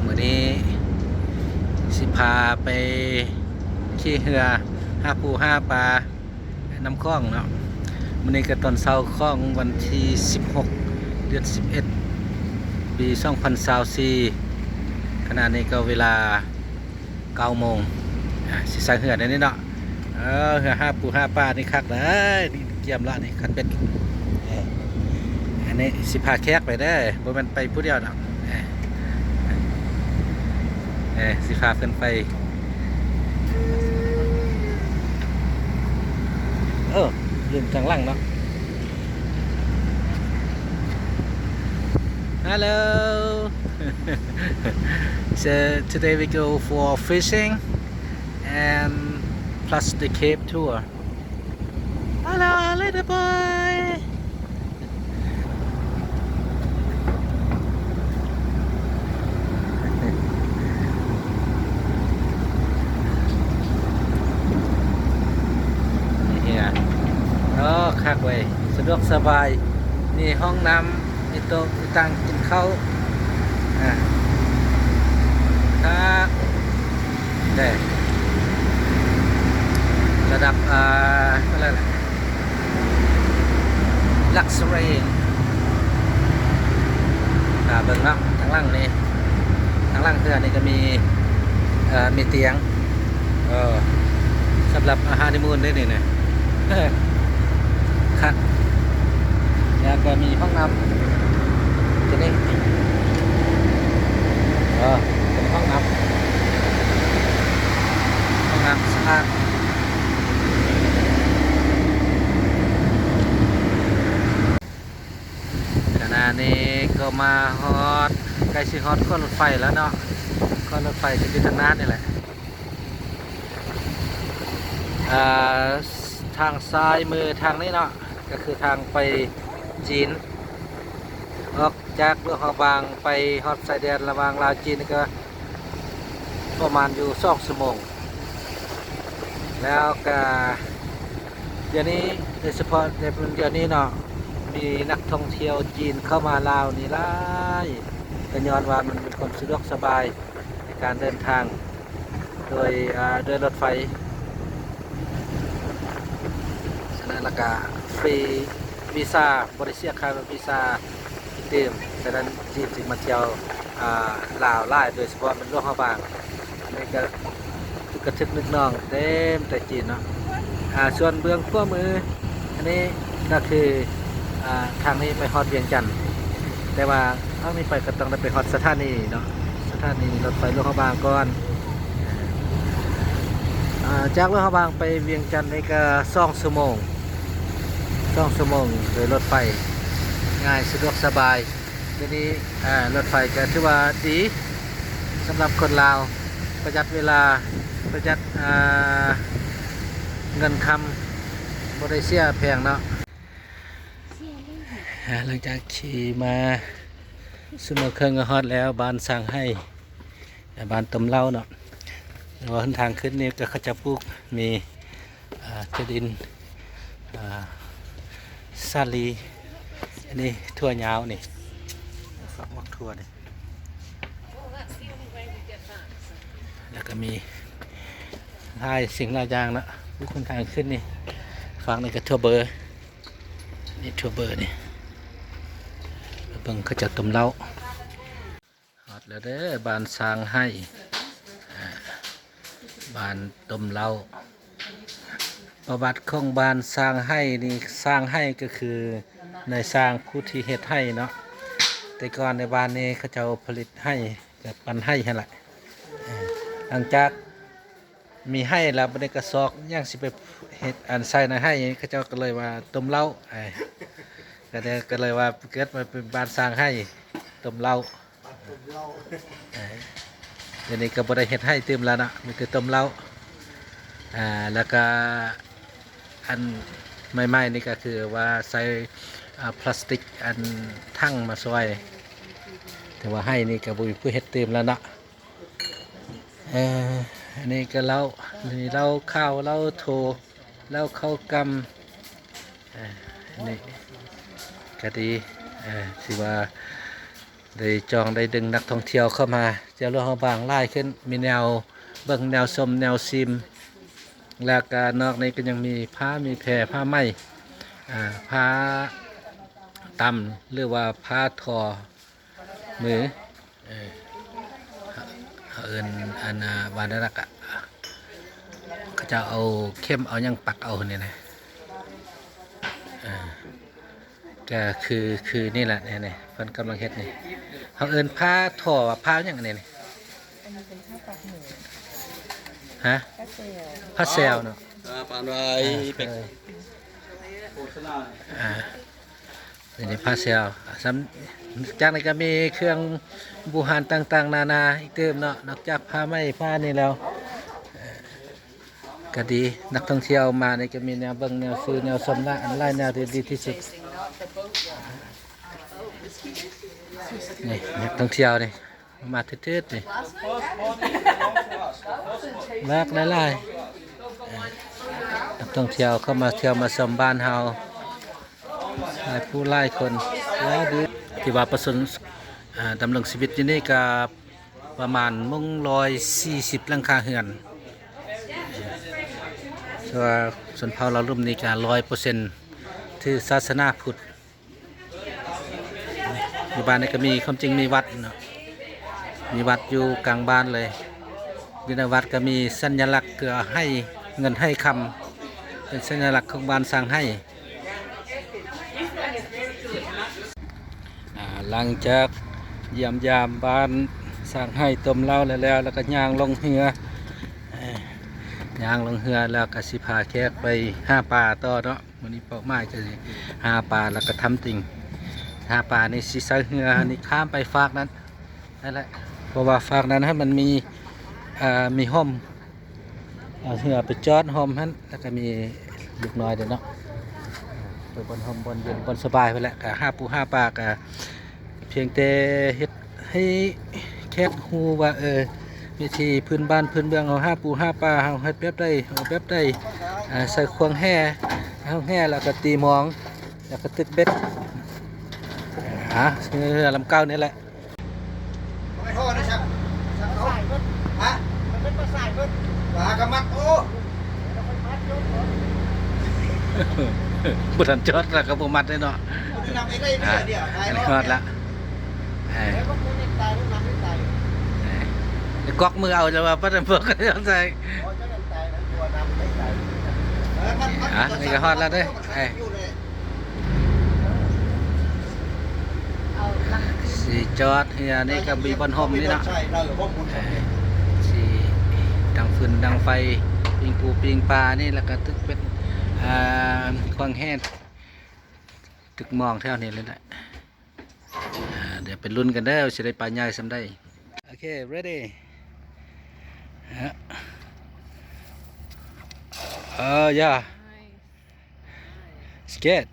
ມື້ນີ້ຊິພາໄປຂີ່ເຮືອຫາປູຫາປາ ນ້ຳຂອງເນາະ. ມື້ນີ້ກໍຕອນເຊົ້າຂອງວັນທີສິບຫົກ ເດືອນສິບເອັດ ປີສອງພັນຊາວສີ່ ຂະນະນີ້ກໍເວລາເກົ້າໂມງ. ອາ ຊິໃສ່ເຮືອໄດ້ນີ້ເນາະ. ເອີ ເຮືອຫາປູຫາປານີ້ຄັກເດີ ນີ້ກຽມລະນີ້ ຄັນເບັດ. ເອີ ອັນນີ້ຊິພາແຂກໄປເດີ ບໍ່ແມ່ນໄປຜູ້ດຽວດອກ. ເອີ ເອີ ຊິພາເພິ່ນໄປ. ເອີ ລືມທາງຫຼັງເນາະ. Hello. So today we go for fishing and plus the cave tour. Hello, little boy. ນີ້ເຮືອ ໂອ້ ຄັກເວີຍ ສະດວກສະບາຍ. ມີຫ້ອງນ້ຳ ມີໂຕະ ມີຕັ່ງກິນເຂົ້າ. ອາ ຄັກເດ້ ລະດັບ ອ່າ ເຂົາເອີ້ນ Luxury. ຖ້າເບິ່ງເນາະ ທາງຫຼັງນີ້ ທາງຫຼັງເຮືອນີ້ກໍມີ ເອີ ມີຕຽງ ເອີ ສຳລັບ ອ່າ ຮັນນີມູນເດ້ນີ້ນະ ຄັກ. ແລ້ວກໍມີຫ້ອງນ້ຳຕົວນີ້ ເອີ ເປັນຫ້ອງນ້ຳ ຫ້ອງນ້ຳສະອາດ. ຂະນະນີ້ກໍມາຮອດ ໃກ້ຊິຮອດຂົວລົດໄຟແລ້ວເນາະ. ຂົວລົດໄຟກໍຢູ່ທາງໜ້ານີ້ແຫຼະ. ເອີ ທາງຊ້າຍມືທາງນີ້ເນາະ ກໍຄືທາງໄປຈີນ. ອອກຈາກຫຼວງພະບາງໄປຮອດຊາຍແດນລະຫວ່າງລາວຈີນນີ້ກໍປະມານຢູ່ສອງຊົ່ວໂມງ. ແລ້ວກະດຽວນີ້ ໂດຍສະເພາະໃນເດືອນນີ້ເນາະ ມີນັກທ່ອງທ່ຽວຈີນເຂົ້າມາລາວນີ້ຫຼາຍ ກໍຍ້ອນວ່າມັນມີຄວາມສະດວກສະບາຍໃນການເດີນທາງໂດຍ ເອີ ໂດຍລົດໄຟ. ສະນັ້ນລະກະຟຣີວີຊາ ບໍ່ໄດ້ເສຍຄ່າວີຊາອີກຕື່ມ. ສະນັ້ນຈີນຈຶ່ງມາທ່ຽວ ອ່າ ລາວຫຼາຍ ໂດຍສະເພາະແມ່ນຫຼວງພະບາງ. ອັນນີ້ກໍ ກະທຶກນຶກໜອງເຕັມແຕ່ຈີນເນາະ. ອ່າ ສ່ວນເບື້ອງຂວາມື ອັນນີ້ກໍຄື ອ່າ ທາງນີ້ໄປຮອດວຽງຈັນ ແຕ່ວ່າທາງນີ້ໄປກໍຕ້ອງໄດ້ໄປຮອດສະຖານີເນາະ ສະຖານີລົດໄຟຫຼວງພະບາງກ່ອນ. ອ່າ ຈາກຫຼວງພະບາງໄປວຽງຈັນນີ້ກໍສອງຊົ່ວໂມງ ສອງຊົ່ວໂມງໂດຍລົດໄຟ ງ່າຍສະດວກສະບາຍ. ດຽວນີ້ ເອີ ລົດໄຟກໍຖືວ່າດີສຳລັບຄົນລາວ ປະຢັດເວລາ ປະຢັດ ເອີ ເງິນຄຳ ບໍ່ໄດ້ເສຍແພງເນາະ. ເສຍເລີຍ. ອ່າ ຫຼັງຈາກຂີ່ມາຊົ່ວໂມງເຄິ່ງກໍຮອດແລ້ວ ບ້ານຊາງໄຮ່ ບ້ານຕົມເຫຼົ້າເນາະ. ແຕ່ວ່າຫົນທາງຂຶ້ນນີ້ກໍເຂົາເຈົ້າປູກມີ ອ່າ ເທື່ອດິນ ອ່າ ສາລີ ອັນນີ້ຖົ່ວຍາວນີ້ ຝັກໝາກຖົ່ວນີ້ ແລ້ວກໍມີຫຼາຍສິ່ງຫຼາຍຢ່າງເນາະ. ຜູ້ຄົນທາງຂຶ້ນນີ້ ຝັ່ງນີ້ກໍຖົ່ວເບີ ນີ້ຖົ່ວເບີນີ້ ເບິ່ງເຂົາເຈົ້າຕົ້ມເຫຼົ້າ. ຮອດແລ້ວເດີ ບ້ານຊາງໄຮ່ ອ່າ ບ້ານຕົ້ມເຫຼົ້າ. ປະຫວັດຂອງບ້ານຊາງໄຮ່ນີ້ ຊາງໄຮ່ກໍຄືນາຍຊ່າງຜູ້ທີ່ເຮັດໄຮ່ເນາະ. ແຕ່ກ່ອນໃນບ້ານນີ້ເຂົາເຈົ້າຜະລິດໄຮ່ ກໍປັນໄຮ່ຫັ້ນລະ. ເອີ ຫຼັງຈາກ ມີໄຮ່ແລ້ວ ບັດນີ້ກະຊອກຫຍັງຊິໄປເຮັດ ອັນ ໃສ່ໃນໄຮ່ ເຂົາເຈົ້າກໍເລີຍວ່າຕົ້ມເຫຼົ້າ ເອີ ກໍເລີຍ ກໍເລີຍວ່າເກີດມາເປັນບ້ານຊາງໄຮ່ ຕົ້ມເຫຼົ້າ. ເອີ ດຽວນີ້ກໍບໍ່ໄດ້ເຮັດໄຮ່ຕື່ມແລ້ວເນາະ ມີແຕ່ຕົ້ມເຫຼົ້າ. ອ່າ ແລ້ວກະ ອັນໃໝ່ໆນີ້ກໍຄືວ່າໃສ່ ອ່າ ພລາສຕິກ ອັນ ຖັງມາຊ່ອຍ ແຕ່ວ່າໄຮ່ນີ້ກໍບໍ່ມີຜູ້ເຮັດຕື່ມແລ້ວເນາະ. ເອີ ອັນນີ້ກໍເຫຼົ້າ ມີເຫຼົ້າຂາວ ເຫຼົ້າໂທ ເຫຼົ້າເຂົ້າກຳ. ເອີ ອັນນີ້ກໍດີ ເອີ ຖືວ່າ ໄດ້ຈ້ອງໄດ້ດຶງນັກທ່ອງທ່ຽວເຂົ້າມາ ຈະລວມເຮົາບາງຫຼາຍຂຶ້ນ ມີແນວເບິ່ງ ແນວຊົມ ແນວຊິມ ແລ້ວກະນອກນີ້ກະຍັງມີຜ້າ ມີແພ ຜ້າໄໝ ອ່າ ຜ້າຕຳ ຫຼືວ່າຜ້າທໍມື ເອີ ເຂົາເອີ້ນ ອັນ ອ່າ ວ່ານັ້ນລະ ກະ ເຂົາເຈົ້າເອົາເຂັມເອົາຫຍັງປັກເອົານີ້ນະ ເອີ ກະຄື ຄືນີ້ແຫຼະ ນີ້ ນີ້ ເພິ່ນກຳລັງເຮັດນີ້ ເຮົາເອີ້ນຜ້າທໍ ຜ້າຫຍັງອັນນີ້ນີ້? ອັນນີ້ເປັນຜ້າປັກໝູ ຮະ? ຜ້າແຊວ ຜ້າແຊວເນາະ ອ່າ ປານໄວ້ ອ່າ ເປັນ ເອີ ໂຄສະນາ ອ່າ ອັນນີ້ຜ້າແຊວ ສ່ຳ ຈາກນັ້ນກະມີເຄື່ອງບູຮານຕ່າງໆນານາອີກຕື່ມເນາະ ນອກຈາກຜ້າໄໝຜ້ານີ້ແລ້ວ ກະດີ ນັກທ່ອງທ່ຽວມານີ້ກະມີແນວເບິ່ງ ແນວຊື້ ແນວຊົມ ຫຼາຍອັນຫຼາຍແນວທີ່ດີທີ່ສຸດ ນີ້ ນັກທ່ອງທ່ຽວນີ້ ມາເທີດໆນີ້ ຫຼາກຫຼາຍໆ ເອີ ນັກທ່ອງທ່ຽວເຂົ້າມາທ່ຽວມາຊົມບ້ານເຮົາ ຫຼາຍຜູ້ຫຼາຍຄົນ ທີ່ວ່າປະຊົນ ເອີ ດຳລົງຊີວິດຢູ່ນີ້ກະປະມານມຸງຮ້ອຍສີ່ສິບຫຼັງຄາເຮືອນ ສ່ວນວ່າຊົນເຜົ່າລາວລຸ່ມນີ້ກະຮ້ອຍເປີເຊັນຖືສາສະໜາພຸດ. ຢູ່ບ້ານນີ້ກະມີ ຄວາມຈິງມີວັດເນາະ ມີວັດຢູ່ກາງບ້ານເລີຍ ຢູ່ໃນວັດກະມີສັນຍາລັກເກືອໄຮ່ ເງິນໄຮ່ຄຳ ເປັນສັນຍາລັກຂອງບ້ານຊ່າງໄຮ່ ອ່າ ຫຼັງຈາກຢ້ຽມຢາມບ້ານຊ່າງໄຮ່ຕົມເຫຼົ້າແລ້ວ ແລ້ວກະຍ່າງລົງເຮືອ ຍ່າງລົງເຮືອແລ້ວກະຊິພາແຂກໄປຫາປາຕໍ່ເນາະ. ມື້ນີ້ເປົ້າໝາຍກະຊິຫາປາ ແລ້ວກະທຳຕິ່ງ ຫາປານີ້ຊິໃຊ້ເຮືອນີ້ຂ້າມໄປຟາກນັ້ນ ນັ້ນແຫຼະ ເພາະວ່າຟາກນັ້ນຫັ້ນມັນມີ ເອີ ມີຮົ່ມ ເອົາເຮືອໄປຈອດຮ່ມຫັ້ນ ແລ້ວກະມີລູກນ້ອຍເດ້ເນາະ ເອີ ໄປບ່ອນຮົ່ມບ່ອນເຢັນບ່ອນສະບາຍພຸ້ນແຫຼະ ກະຫາປູຫາປາ ກະພຽງແຕ່ເຮັດໃຫ້ແຂກຮູ້ວ່າ ເອີ ວິຖີພື້ນບ້ານພື້ນເມືອງເຮົາ ຫາປູຫາປາເຮົາເຮັດແບບໃດ ເອົາແບບໃດ ອ່າ ໃສ່ຂວາງແຫ ຂວາງແຫ ແລ້ວກະຕີມອງ ແລ້ວກະຕຶກເບັດ ອ່າ ເຮືອລຳເກົ່ານີ້ແຫຼະ. ປາສາຍເບິດ ຮະ ມັນເປັນປາສາຍເບິດ ປາກະມັດ ໂອ້ ບໍ່ທັນຈອດລະກະບໍ່ມັດເດ້ເນາະ ອັນນີ້ຮອດລະ ເອີ ກວັກມືເອົາ ແຕ່ວ່າປາດນັ້ນເພິ່ນກະໃສ່ ອ່າ ນີ້ກະຮອດແລ້ວເດ້ ຊິຈອດເຮືອນີ້ກະມີບ່ອນຮົ່ມນີ້ເນາະ ຊິດັງຟືນດັງໄຟ ປີ້ງປູປີ້ງປານີ້ ແລ້ວກະຕຶກເບັດ ອ່າ ຂວາງແຫ ຕຶກມອງແຖວນີ້ແຫຼະ ອ່າ ດຽວໄປລຸ້ນກັນເດີ ຊິໄດ້ປາໃຫຍ່ສ່ຳໃດ. ໂອເຄ ready ເອີ yeah. It's good.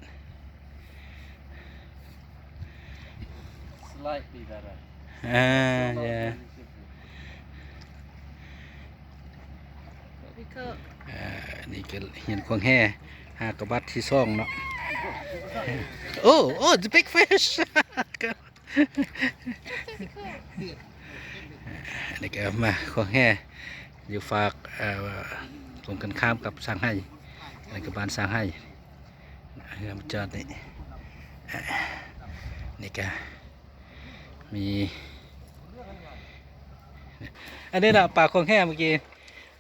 Slightly better. ອ່າ yeah. What we cook? ເອີ ນີ້ກະຮຽນຂວາງແຫ ຫາກະບັດທີສອງເນາະ ໂອ້ ໂອ້ the big fish. ອັນນີ້ກະມາຂວາງແຫ ຢູ່ຟາກ ເອີ ກົງກັນຂ້າມກັບຊ່າງໄຮ່ ອັນນີ້ກະບ້ານຊ່າງໄຮ່ ເຮືອມາຈອດນີ້ ນີ້ກະມີ ອັນນີ້ນະ ປາຂວາງແຫມື້ກີ້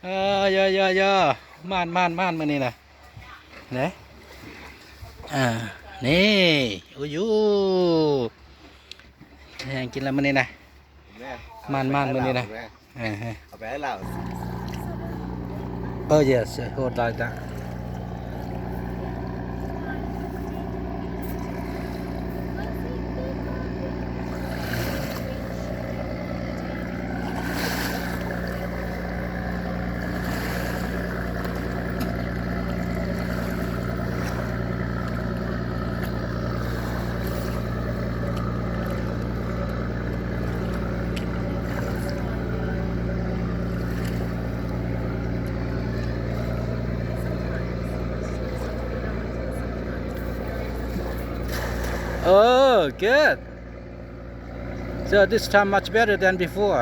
ເອີ ຢໍ່ໆໆ ໝານໆໆ ມື້ນີ້ນະ ເດ້ ອ່າ ນີ້ ໂອ້ຍ ແຮງກິນລະມື້ນີ້ນະ ແມ່ ໝານໆ ມື້ນີ້ນະ ເອີ ເອົາໄປໃຫ້ລາວ Oh yes, hold like that. Oh, good. So this time much better than before.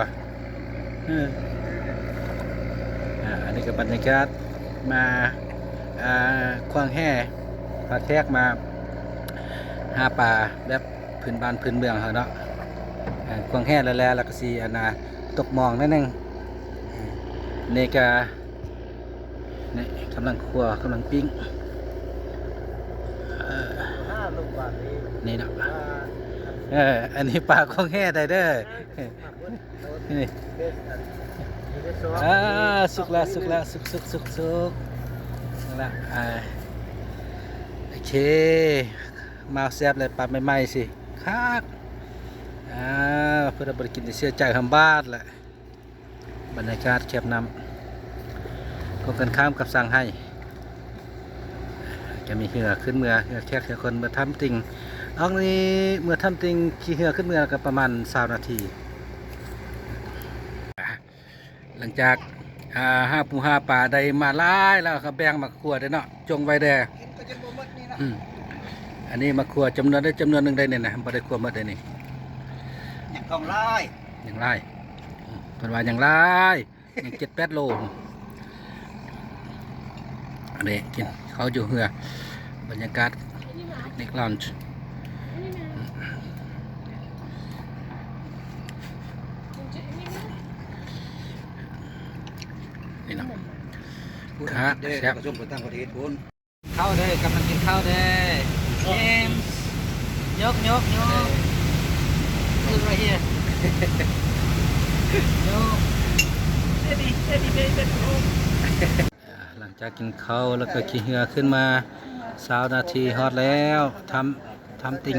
ເອີ ອ່າ ອັນນີ້ກໍບັນຍາກາດມາ ອ່າ ຂວາງແຫ ພາແຂກມາຫາປາແບບພື້ນບ້ານພື້ນເມືອງເຮົາເນາະ. ອ່າ ຂວາງແຫແລ້ວ ແລ້ວກໍຊິ ອັນນ່າ ຕົກມອງໜ້ອຍໜຶ່ງ. ອ່າ ນີ້ກໍ ນີ້ກຳລັງຂົ້ວ ກຳລັງປີ້ງ ເອີ ນີ້ເນາະ. ເອີ ອັນນີ້ປາຂອງແຮ່ໄດ້ເດີ. ນີ້ ອ່າ ສຸກແລ້ວ ສຸກແລ້ວ ສຸກ ສຸກ ສຸກ ສຸກ ສຸກແລ້ວ. ອ່າ ໂອເຄ ມາແຊບເລີຍ ປາໃໝ່ໆ ຊິຄັກ. ອ່າ ເພິ່ນບໍ່ໄດ້ກິນ ຊິເສຍໃຈຫຳບາດແຫຼະ. ບັນຍາກາດແຄມນ້ຳ ກົງກັນຂ້າມກັບຊາງໄຮ ຈະມີເຮືອຂຶ້ນເມືອ ເຮືອແຂກເຮືອຄົນເມືອຖ້ຳຕິ່ງ. ອອກນີ້ເມືອຖ້ຳຕິ່ງ ຂີ່ເຮືອຂຶ້ນເມືອກໍປະມານຊາວນາທີ. ຫຼັງຈາກ ອ່າ ຫາປູຫາປາໄດ້ມາຫຼາຍແລ້ວ ກໍແບ່ງມາຄົວເດ້ເນາະ ຈົ່ງໄວ້ແດ່. ກິນກໍຈົນບໍ່ໝົດນີ້ນະ. ອືມ ອັນນີ້ມາຄົວຈຳນວນໄດ້ ຈຳນວນໜຶ່ງໄດ້ນີ້ນະ ບໍ່ໄດ້ຄົວໝົດໄດ້ນີ້. ຍັງຕ້ອງຫຼາຍ ຍັງຫຼາຍ. ເພິ່ນວ່າຍັງຫຼາຍ ຍັງເຈັດແປດໂລ. ອັນນີ້ກິນເຂົ້າຢູ່ເຮືອ ບັນຍາກາດ picnic lounge ນີ້ເນາະ. ຄັກ ແຊບ ເຂົ້າເດີ ກຳລັງກິນເຂົ້າເດີ. James ຍົກ ຍົກ ຍົກ Sit right here. ຍົກ Steady, steady, baby. ຫຼັງຈາກກິນເຂົ້າແລ້ວກໍຂີ່ເຮືອຂຶ້ນມາຊາວນາທີ ຮອດແລ້ວ ຖ້ຳ ຖ້ຳຕິ່ງ.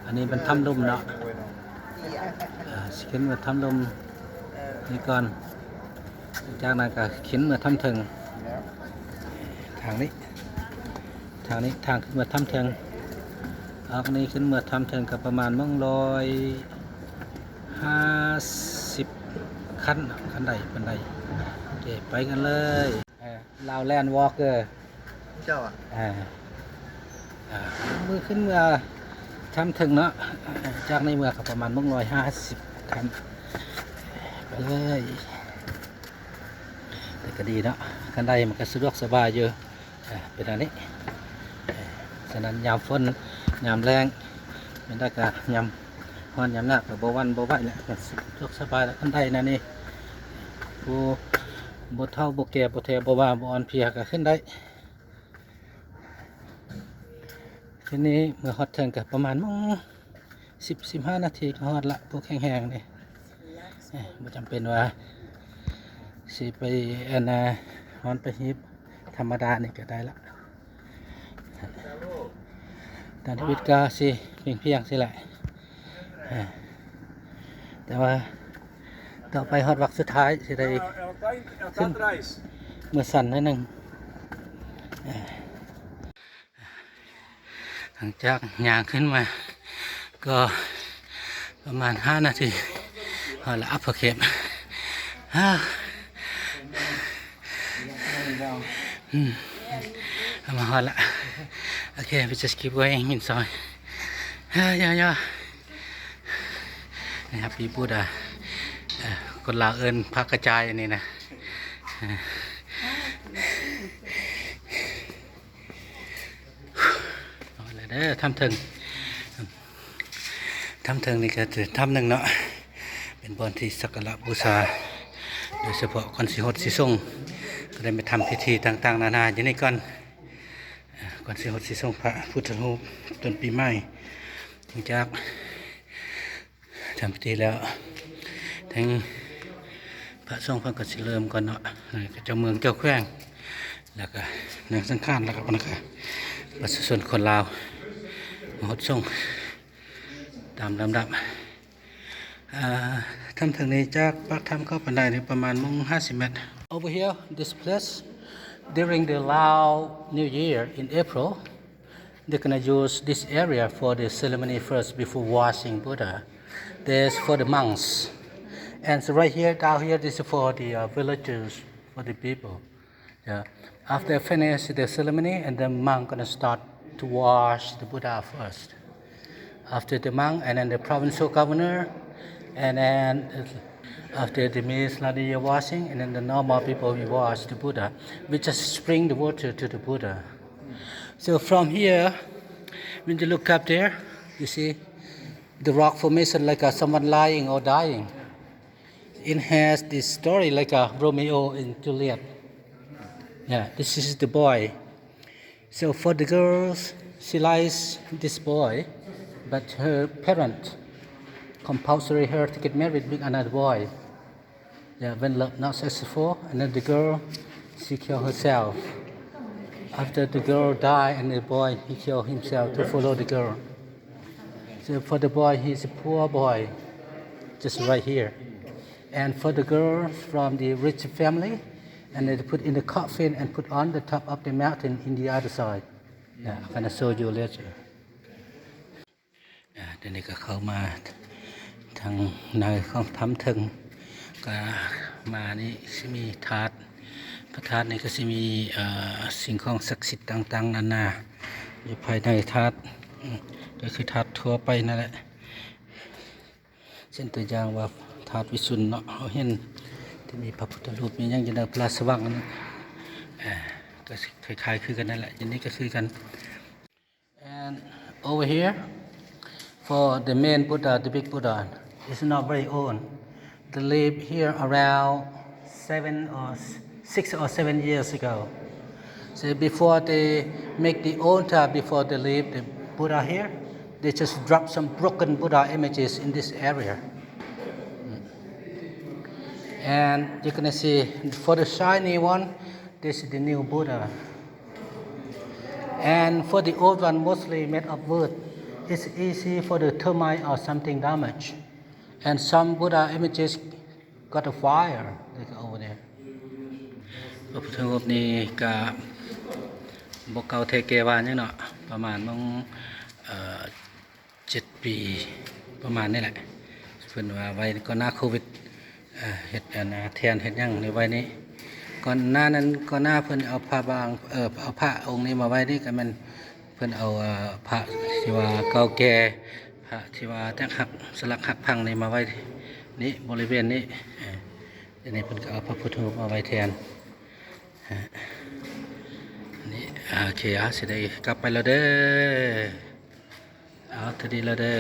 ອັນນີ້ເປັນຖ້ຳລຸ່ມເນາະ. ຊິຂຶ້ນມາຖ້ຳລຸ່ມນີ້ກ່ອນ. ຈາກນັ້ນກໍຂຶ້ນເມືອຖ້ຳເທິງ ທາງນີ້ ທາງນີ້ ທາງຂຶ້ນເມືອຖ້ຳເທິງ. ອອກນີ້ຂຶ້ນເມືອຖ້ຳເທິງກໍປະມານໜຶ່ງຮ້ອຍຫ້າສິບຂັ້ນ ຂັ້ນໄດ ຂັ້ນໄດ. ໂອເຄ ໄປກັນເລີຍ. ເອີ Lao Land Walker ເຈົ້າອະ ອ່າ ອ່າ ມື້ຂຶ້ນເມືອຖ້ຳເທິງເນາະ. ຈາກນີ້ເມືອກໍປະມານໜຶ່ງຮ້ອຍຫ້າສິບຂັ້ນ ໄປເລີຍ. ແຕ່ກໍດີເນາະ ຄັນໄດມັນກໍສະດວກສະບາຍຢູ່. ເປັນອັນນີ້ ສະນັ້ນຍາມຝົນຍາມແລ້ງ ແມ່ນໄດ້ກໍຍາມຮ້ອນຍາມໜາວກໍບໍ່ຫວັ່ນບໍ່ໄຫວແຫຼະ ກໍສະດວກສະບາຍແຫຼະ ຄັນໄດນັ້ນນີ້. ຜູ້ບໍ່ເຖົ້າບໍ່ແກ່ ບໍ່ແທ້ບໍ່ວ່າ ບໍ່ອ່ອນເພຍກໍຂຶ້ນໄດ້. ທີນີ້ເມື່ອຮອດເທິງກໍປະມານໂມງສິບ ສິບຫ້ານາທີກໍຮອດລະ. ຜູ້ແຂງແຮງນີ້ ເອີ ບໍ່ຈຳເປັນວ່າຊິໄປ ອັນນ່າ ຮ້ອນໄປຮີບ ທຳມະດານີ້ກໍໄດ້ລະ. ຕານທຳອິດກໍຊິພຽງໆ ຊີ້ແຫຼະ ເອີ ແຕ່ວ່າ ຕໍ່ໄປຮອດວັກສຸດທ້າຍ ຊິໄດ້ຂຶ້ນເມືອຊັນໜ້ອຍໜຶ່ງ. ຫຼັງຈາກຍ່າງຂຶ້ນມາກໍປະມານຫ້ານາທີ ຮອດລະ Upper Cave. ອືມ ເຮົາມາຮອດລະ. ໂອເຄ we just keep going inside. ເອີ ຢ່າ ຢ່າ Happy Buddha. ເອີ ຄົນລາວເອີ້ນພະກະຈາຍອັນນີ້ນະ. ເອີ ຮອດແລ້ວເດີ ຖ້ຳເທິງ. ຖ້ຳເທິງນີ້ກໍຖືຖ້ຳໜຶ່ງເນາະ ເປັນບ່ອນທີ່ສັກກາລະບູຊາ ໂດຍສະເພາະກ່ອນຊິຫົດຊິສົງ ກໍໄດ້ມາທຳພິທີຕ່າງໆນານາຢູ່ນີ້ກ່ອນ ເອີ ກ່ອນຊິຫົດຊິສົງພະພຸດທະຮູບຕົ້ນປີໃໝ່. ຫຼັງຈາກ ທຳພິທີແລ້ວ ທາງພະສົງເພິ່ນກໍຊິເລີ່ມກ່ອນເນາະ ເຈົ້າເມືອງເຈົ້າແຂວງ ແລ້ວກໍນາງສັງຂານ ແລ້ວກໍບັນດາປະຊາຊົນຄົນລາວມາຫົດສົງຕາມລຳດັບ. ອ່າ ຖ້ຳເທິງນີ້ຈາກປາກຖ້ຳເຂົ້າໄປໃນນີ້ປະມານໂມງຫ້າສິບແມັດ. Over here, this place, during the Lao New Year in April, They're gonna use this area for the ceremony first before washing Buddha. There's for the monks. And so right here, down here, this is for the, uh, villagers, for the people. Yeah. After finish the ceremony, and the monk gonna start to wash the Buddha first. after the monk, and then the provincial governor, and then after the miscellaneous washing, and then the normal people, we wash the Buddha. We just sprinkle the water to the Buddha. So from here, when you look up there, you see the rock formation like a, someone lying or dying. It has this story like a Romeo and Juliet. Yeah, this is the boy. So for the girls, she likes this boy, but her parent compulsory her to get married with another boy. Yeah, when love not successful, and then the girl, she kill herself. After the girl die, and the boy, he kill himself to follow the girl. So for the boy, he's a poor boy, just right here. And for the girl from the rich family, and they put in the coffin and put on the top of the mountain in the other side. Yeah, I'm gonna show you later. ອ່າ ດຽວນີ້ກໍເຂົ້າມາທາງໃນຂອງຖ້ຳເທິງ ກໍມານີ້ຊິມີທາດ ພະທາດນີ້ກໍຊິມີ ເອີ ສິ່ງຂອງສັກສິດຕ່າງໆນານາຢູ່ພາຍໃນທາດ ອືມ ກໍຄືທາດທົ່ວໄປນັ້ນແຫຼະ ເຊັ່ນຕົວຢ່າງວ່າທາດວິສຸນເນາະ ເຮົາເຫັນທີ່ມີພະພຸດທະຮູບ ມີຫຍັງຢູ່ໃນພະລາຊະວັງນັ້ນ ເອີ ກໍຊິຄ້າຍໆຄືກັນນັ້ນແຫຼະ ຢູ່ນີ້ກໍຄືກັນ. And over here, for the main Buddha, the big Buddha, is not very old. They live here around seven or s-, six or seven years ago. So before they make the altar, before they leave the Buddha here, they just drop some broken Buddha images in this area. And you're gonna see, for the shiny one, this is the new Buddha. And for the old one, mostly made of wood, it's easy for the termite or something damage. And some Buddha images got a fire, like over there. ພະພຸດທະຮູບນີ້ກະບໍ່ເກົ່າແທ້ແກ່ວ່າຫຍັງເນາະ ປະມານໝ່ອງ ເອີ ເຈັດປີ ປະມານນີ້ແຫຼະ ເພິ່ນວ່າໄວ້ກ່ອນໜ້າໂຄວິດ ເອີ ເຮັດອັນນາ ແທ່ນເຮັດຫຍັງນີ້ໄວ້ນີ້ ກ່ອນໜ້ານັ້ນ ກ່ອນໜ້າເພິ່ນເອົາພະບາງ ເອີ ເອົາພະອົງນີ້ມາໄວ້ນີ້ ກໍແມ່ນເພິ່ນເອົາ ເອີ ພະທີ່ວ່າເກົ່າແກ່ ພະທີ່ວ່າແຕກຫັກ ສະຫຼັກຫັກພັງນີ້ມາໄວ້ນີ້ ບໍລິເວນນີ້ ເອີ ດຽວນີ້ເພິ່ນກໍເອົາພະພຸດທະຮູບມາໄວ້ແທນ ນີ້ ໂອເຄ ເອົາ ຊິໄດ້ກັບໄປແລ້ວເດີ ເອົາ ເທົ່ານີ້ແລ້ວເດີ.